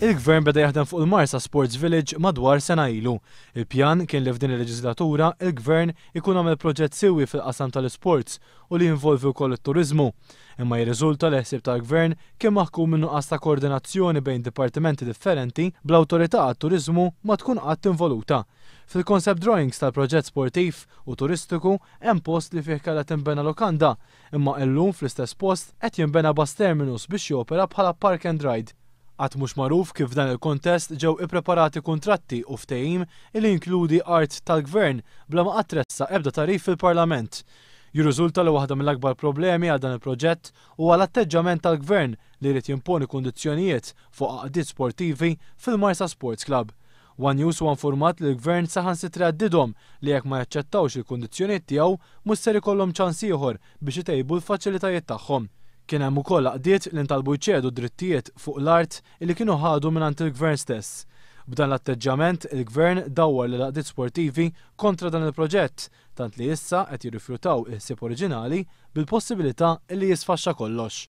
Il-Gvern beda jaħdem fuq il-Marsa Sports Village madwar sena ilu. Il-pjan kien li f'din il-leġislatura il-Gvern ikun għamel proġett siewi fil-qasam tal-isports u li jinvolvi wkoll it-turiżmu. Imma jirriżulta li ħsieb tal-Gvern kien maħkum minn nuqqas ta' koordinazzjoni bejn dipartimenti differenti bl-Awtorità għat-Turiżmu ma tkun qatt involuta. Fil-concept drawings tal-proġett sportiv u turistiku hemm post li fih kellha tinbena lukanda, imma illum fl-istess post qed jinbena bus terminus biex jopera bħala park and ride. Għad mhux magħruf kif f'dan il-kontest ġew ippreparati kuntratti u ftehim li jinkludi art tal-Gvern bla ma qatt tressaq ebda tagħrif fil-Parlament. Jirriżulta li waħda mill-akbar problemi għal dan il-proġett huwa l-atteġġament tal-Gvern li jrid jimponi kundizzjonijiet fuq għaqdiet sportivi fil-Marsa Sports Club. One News huwa infurmat li l-Gvern saħansitra heddidhom li jekk ma jaċċettawx il-kundizzjonijiet tiegħu mhux ser ikollhom ċans ieħor biex itejbu l-faċilitajiet tagħhom. Kien hemm ukoll għaqdiet li ntalbu jċedu drittijiet fuq l-art li kienu ħadu mingħand il-Gvern stess. B'dan l-atteġġjament, il-Gvern dawwar lil għaqdiet sportivi kontra dan il-proġett, tant li issa qed jirrifjutaw il-ħsieb oriġinali bil-possibilità li jisfaxxa kollox.